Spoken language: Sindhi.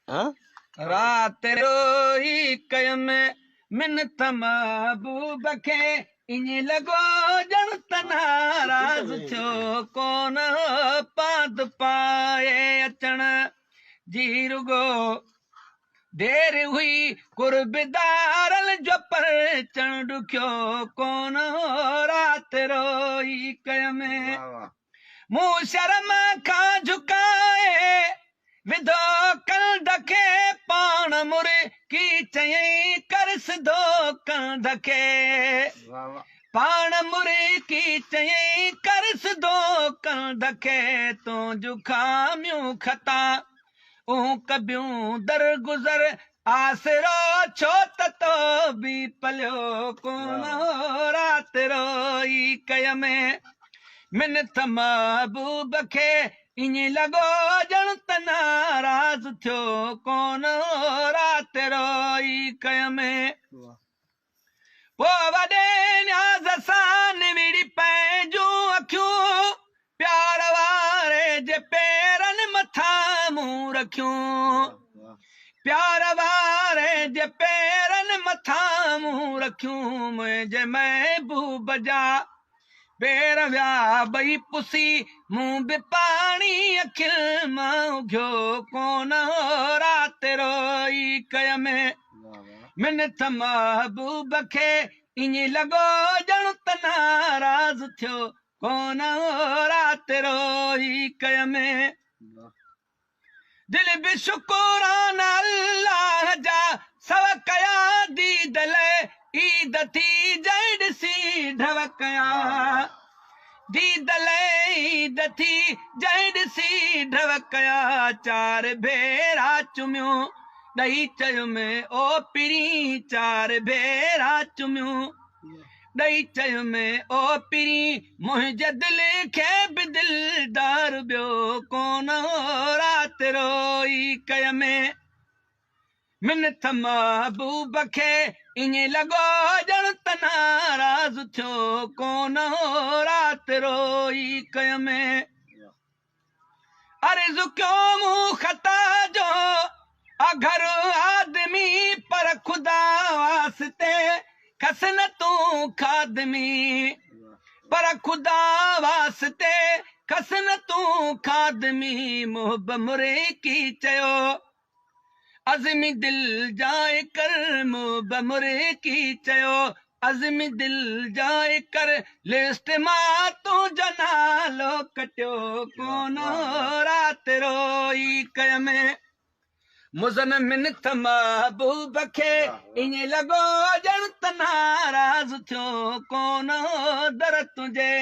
رات روئي ڪيم منٿ محبوب کي ائين لڳو ڄڻ ته ناراض ٿيو ڪونه پاند پائي اچڻ جي رڳو دير هئي قربدارن جو پرچڻ ڏکيو ڪونه رات روئي ڪيم مون شرم کان جهڪائي وڌو ڪنڌ کي پاڻ مرڪي چيائين ڪر سڌو ڪنڌ کي پاڻ مرڪي چيائين ڪر سڌو ڪنڌ کي تنهنجون خاميون خطا اون ڪبيون درگذر آسرو ڇو ته تو به پليو ڪونه هو رات روئي ڪيم منٿ محبوب کي ائين لڳو ڄڻ ته ناراض ٿيو ڪونه هو رات روئي ڪيم پوء وڏي نياز سان نوڙي پنهنجون اکيون پيار واري جي پيرن مٿان مون رکيون پيار واري جي پيرن مٿان مون رکيون منهنجي محبوب جا پير ويا ٻئي پسي مون به پاڻي اکين مان اگهيو ڪونه هو رات روئي ڪيم منٿ محبوب کي ائين لڳو ڄڻ ته ناراض ٿيو ڪونه هو رات روئي ڪيم دل به شڪرانا الله جا سو ڪيا ديد لئه عيد ٿي جنهن ڏسي ڍو ڪيا ديد لئه عيد ٿي جنهن ڏسي ڍو ڪيا چار ڀيرا چميون ڏئي چيم او پرين چار ڀيرا چميون ڏئي چيم او پرين منهنجي دل کي به دلدار ٻيو ڪونه هو رات روئي ڪيم منٿ محبوب کي ائين لڳو ڄڻ ته ناراض ٿيو ڪونه هو رات روئي ڪيم عرض ڪيو مون خطا جو اگهر آدمي پر خدا واسطي کس نه تون خادمي پر خدا واسطي کس نه تون خادمي محب مرڪي چيو عزمي دل جاء ڪر محب مرڪي چيو عزمي دل جاء ڪر لسٽ مان تنهنجو نالو ڪٽيو ڪونه رات روئي ڪيم مزن منٿ محبوب کي ائين لڳو ڄڻ ته ناراض ٿيو ڪونه در تنهنجي.